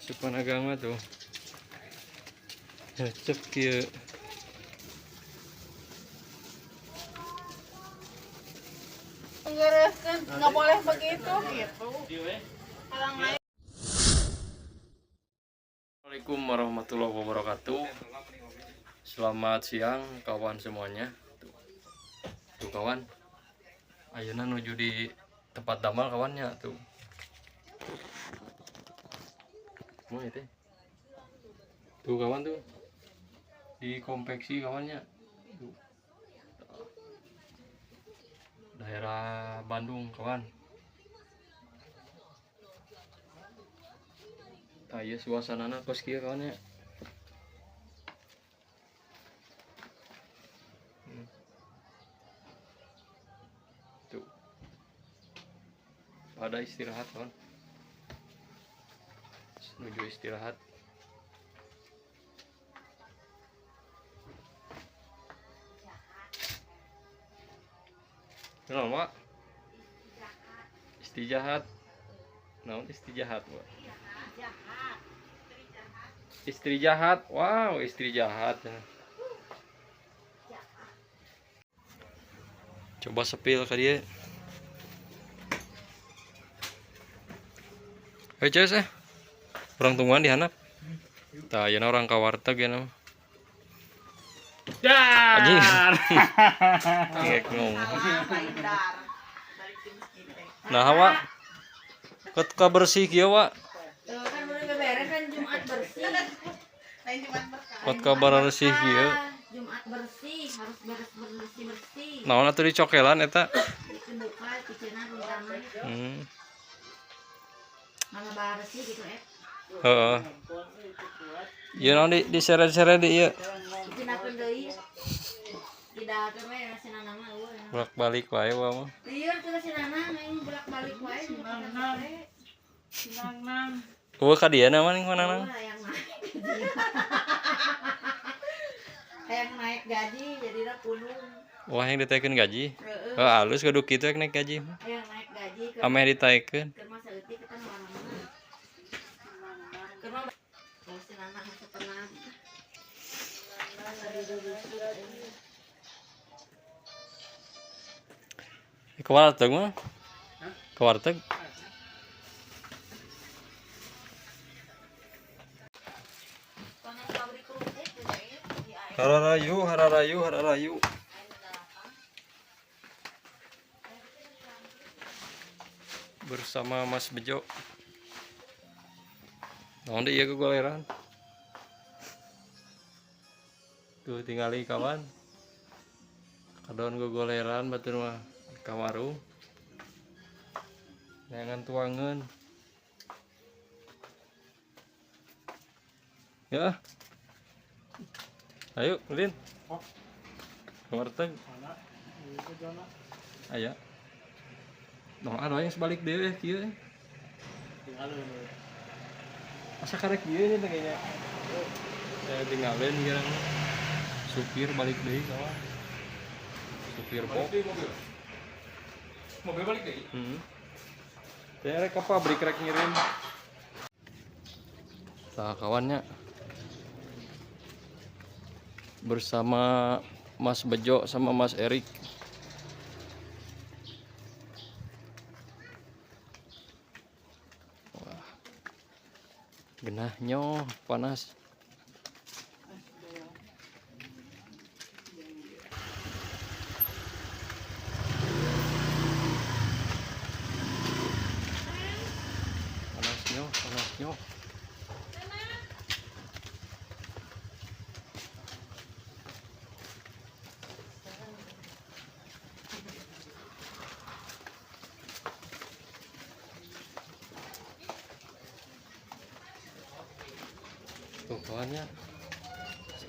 Asup agama tuh. Cep kieu. Ngeureuhkeun, nggak boleh begitu gitu. Orang lain. Assalamualaikum warahmatullahi wabarakatuh. Selamat siang kawan semuanya. Tuh, tuh kawan. Ayeuna nuju di tempat damal kawannya tuh. Mau itu? Tuh kawan tuh. Di konveksi kawannya. Tuh. Daerah Bandung kawan. Tah ieu suasanana kos kieu kawan ya. Tuh. Pada istirahat kawan. Menuju istirahat. Kenapa, Mak? Istijahat. Naon istijahat, Mak? Istri jahat. Wow, istri jahat. Coba sepil ke dia. Hei, Ces, eh. Orang tungguan di handap. Tah, ayeuna orang ka warteg ya nama. Anjing. Ngek ngomong. Nah, Wak. Ketka bersih kieu, Wak. Tuh kan udah beberes kan Jumat bersih. Lain Jumat berkah. Ketka bersih kieu. Jumat bersih, harus beres bersih bersih. Naon atuh dicokelan eta? Dibuka cucian rentana. Mana bersih gitu eh. Heeh. Ieu naon di diseret-seret di ieu. Dicinakeun deui. Didahakeun we si Nanang mah eueuh. Bolak-balik wae wa mah. Lieur tuh si Nanang aing bolak-balik wae. Sinang-nang. Eueuh ka dieu na mah ning manang. Hayang naik gaji. Hayang naik gaji jadina pulung. Wah, yang ditaikeun gaji. Heeh. Heuh, alus kudu kitu rek naik gaji mah. Hayang naik gaji ke Ameh ditaikeun. keur mah saeutik kita mana-mana. Keur mah kalau si Nanang mah tenang. Ke warteg mah? Ke warteg? Hararayu, hararayu, hararayu. Bersama Mas Bejo. Naon deui ieu gogoleran? Tuh tingali kawan. Kadon gogoleran batur mah ka warung. Neangan tuangeun. Ya. Ayo, Lin. Ke warteg. Aya. Noh, anu yang sebalik deui kieu. Asa karek kieu nya teh kayaknya. Saya tinggalin kira supir balik deui kawan. Supir box. Mobil balik deui. Heeh. Teh rek ka pabrik rek ngirim. Tah kawannya bersama Mas Bejo sama Mas Erik. Wah. Genahnya panas. Panasnya, panasnya. Tuh kawannya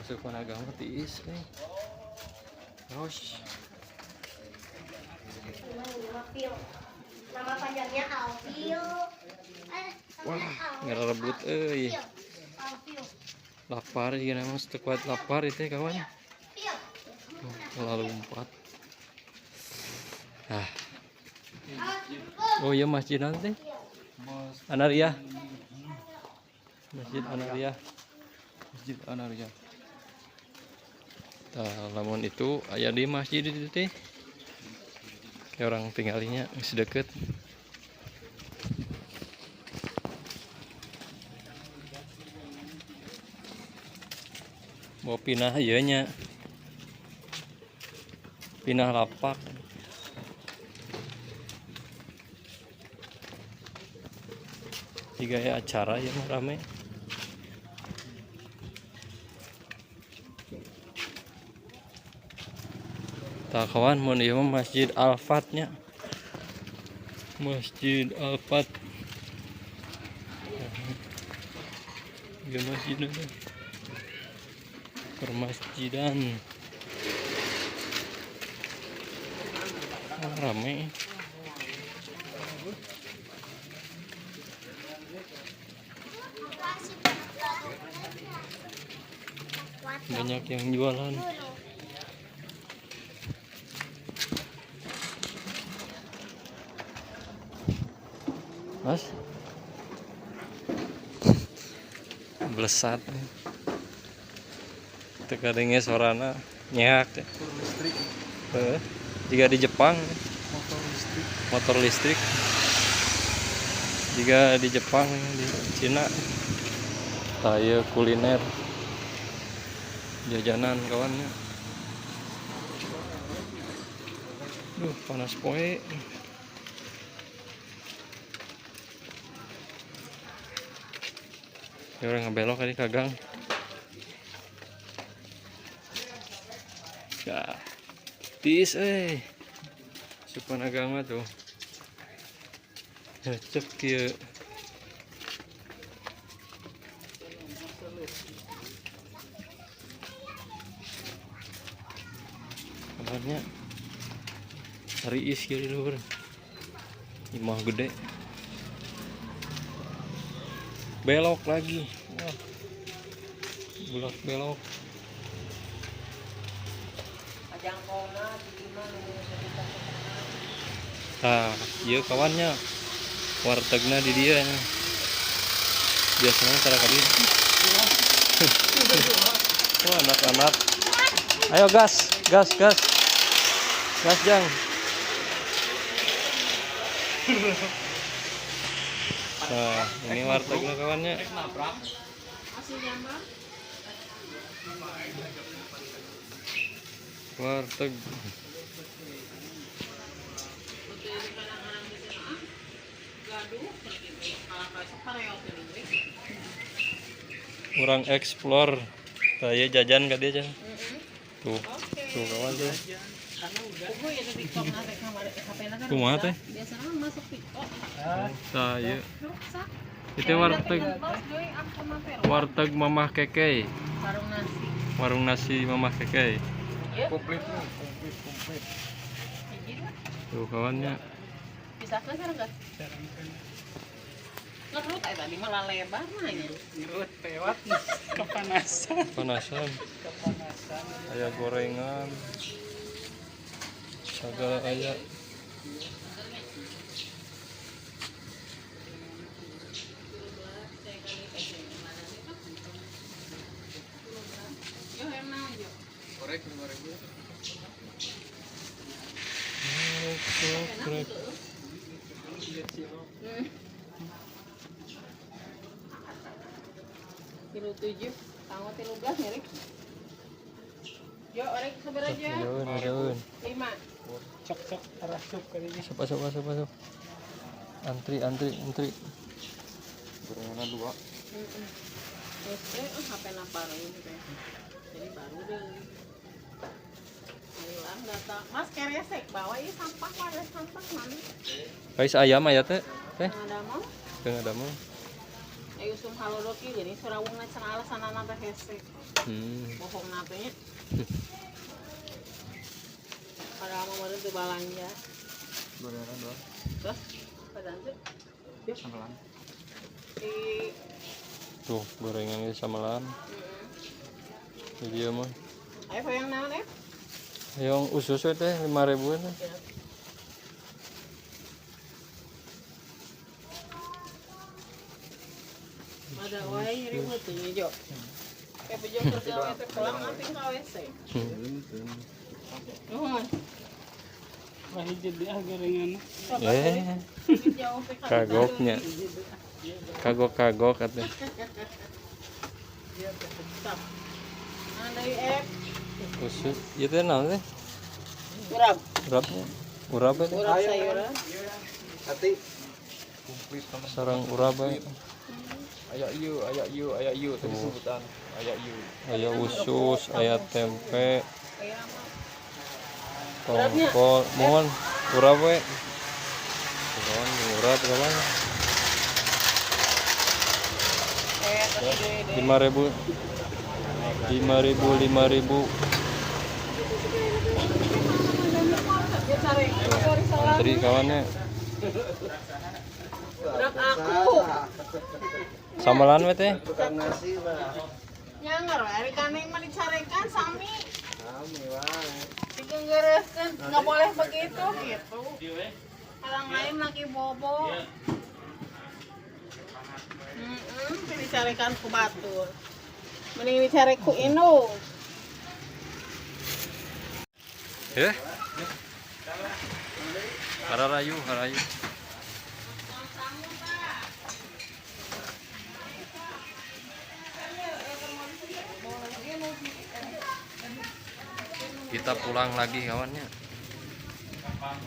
asupan agama tiis nih. Terus Nama panjangnya Alfil. Wah, ngerebut euy. Alfil. Lapar juga nama kuat lapar itu ya, kawan. Tuh, lalu empat. Ah. Oh iya masjid nanti. Anaria. Masjid Anaria. Masjid Anaria. Tah, lamun itu aya di masjid itu teh. Kayak orang tinggalinya geus deket. Mau pindah ieu nya. Pindah lapak. Tiga ya acara ya mah rame. Tah kawan mun ieu mah Masjid Al-Fat nya. Masjid Al-Fat. Ieu masjidna teh. Permasjidan. Oh, rame. Banyak yang jualan. Mas, belesat. Teu kadenge sorana nyeak teh. Motor listrik. Heeh. Jika di Jepang Motor listrik. Motor listrik. Jika di Jepang, di Cina. Tah ieu kuliner. Jajanan kawannya. Duh, panas poe. Ya orang ngebelok tadi ke gang. Ya. Tiis euy. Supan agama tuh. Cep kieu. Kabarnya riis kieu di luhur. Imah gede. Belok lagi. Wah. Bulak belok. Tah, ieu kawannya. Wartegna di dieu nya. Biasanya cara kali. Wah, anak-anak. Ayo gas, gas, gas. Gas, Jang. Nah, ini wartegna kawannya. Warteg. Kurang explore. Tah ieu jajan ka dia, Jang. Tuh. Tuh kawan tuh. Kumaha teh? Biasanya masuk TikTok. Tah ieu. Itu warteg. Warteg Mamah Keke. Warung nasi. Warung nasi Mamah Keke. Komplit nih, komplit, komplit. Tuh kawannya. Bisa kan sekarang enggak? Ngerut eh tadi malah lebar nanya. Ngerut lewat kepanasan. Panasan. Kepanasan. Aya gorengan. Segala aya. Yo yang naon yo. Korek 5.000. Krek, krek. Tilu 7, tanggal 13 nih, Rik. Yo, orek sabar aja. Jauh, jauh. 5. Cok cok arah cok kali ini. Masuk, masuk, masuk, masuk. Antri, antri, antri. Gorengan 2. Terus teh HP na baru ini teh. Jadi baru deh. Hilang data. Mas keresek bawa ini sampah ada sampah mana? Kais ayam aya teh. Teh, Ada mau? teu ada mah. Ayo usum halodoki gini surawungna cenah alasanana teh hese. Bohong na teh nya. Padahal mah meureun teu balanja. Gorengan 2. Terus padahal teh Sampelan. di Tuh, gorengan ge samelan. Di dieu mah. Ayo hoyong naon eh? Yang usus we teh 5.000 teh. Ada wae ribut nih, Jo. Kayak bejo kerja teh pulang nanti ka WC. Nuhun. Wah, jadi ah gorengan. Eh, kagoknya. Kagok-kagok atuh. Khusus ieu teh naon teh? Urap. Urapnya. Urap teh. Urap sayuran. Hati. Komplit teman. Sarang urap we. Aya ieu, aya ieu, aya ieu tadi sebutan. Aya ieu. Aya usus, aya tempe. Tongkol, mohon urap we. Mohon urap kawan. 5.000. 5.000, 5.000. Antri kawannya. Urap aku. Sambelan we teh. Tukang nasi mah. Nyangar we ari kaneng mah dicarekan sami. Sami wae. Digenggereuskeun, nggak boleh begitu gitu. Orang lain lagi bobo. Dicarekan ku batur. Mending dicarek ku indung. Ya. Hararayu, harayu. Kita pulang lagi kawannya.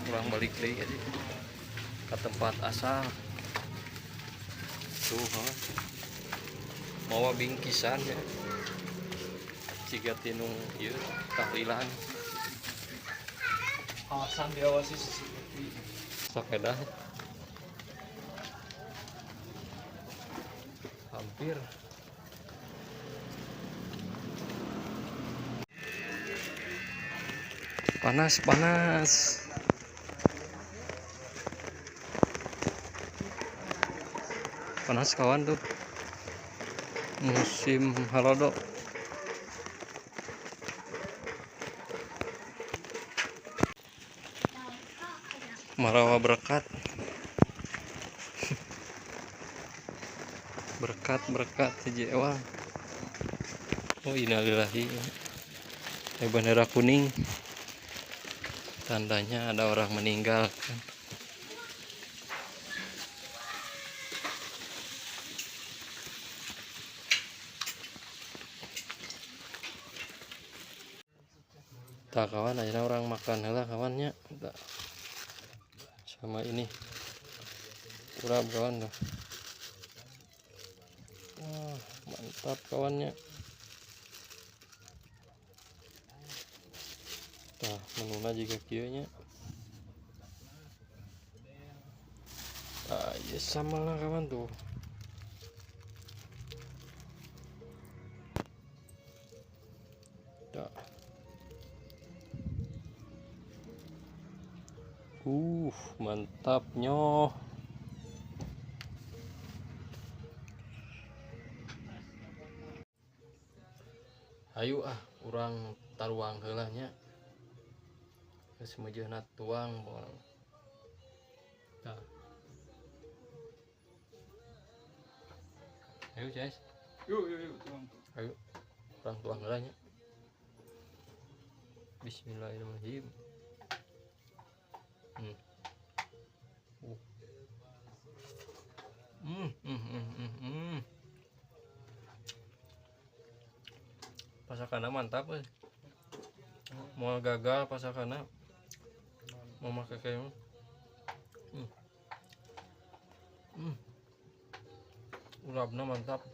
Pulang balik lagi aja ke tempat asal. Tuh kawan. Mawa bingkisan ya. Ciga tinung ieu tahlilan. Kawasan diawasi CCTV. Sepeda. Hampir. Panas, panas. Panas kawan tuh. Musim halodo. Marawa berkat. Berkat berkat hiji ewang. Oh innalillahi. Bendera kuning. Tandanya ada orang meninggal kan. Tak kawan, akhirnya orang makan heula kawannya. Tak. Sama ini urap kawan tuh. Wah, mantap kawannya. Tah, menuna juga kieu nya. Ah, ya sama lah kawan tuh. Tah. Mantapnya. Ayo ah, urang taruang heula nya. Geus meujeuhna tuang pokona. Tah. Ayo, guys. Yuk, yuk, yuk, tuang. Ayo. Urang tuang heula nya. Bismillahirrahmanirrahim. Pasakana mantap euy. Mau gagal pasakana. Mau make kayak Urapna mantap.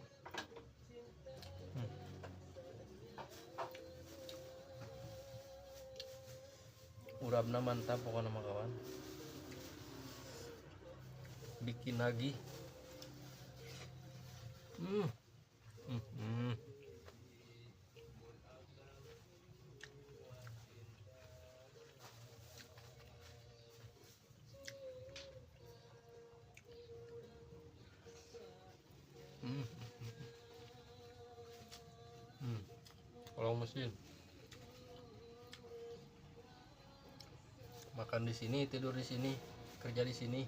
Urapna mantap pokoknya mah kawan. Bikin lagi. Kalau mesin makan di sini, tidur di sini, kerja di sini.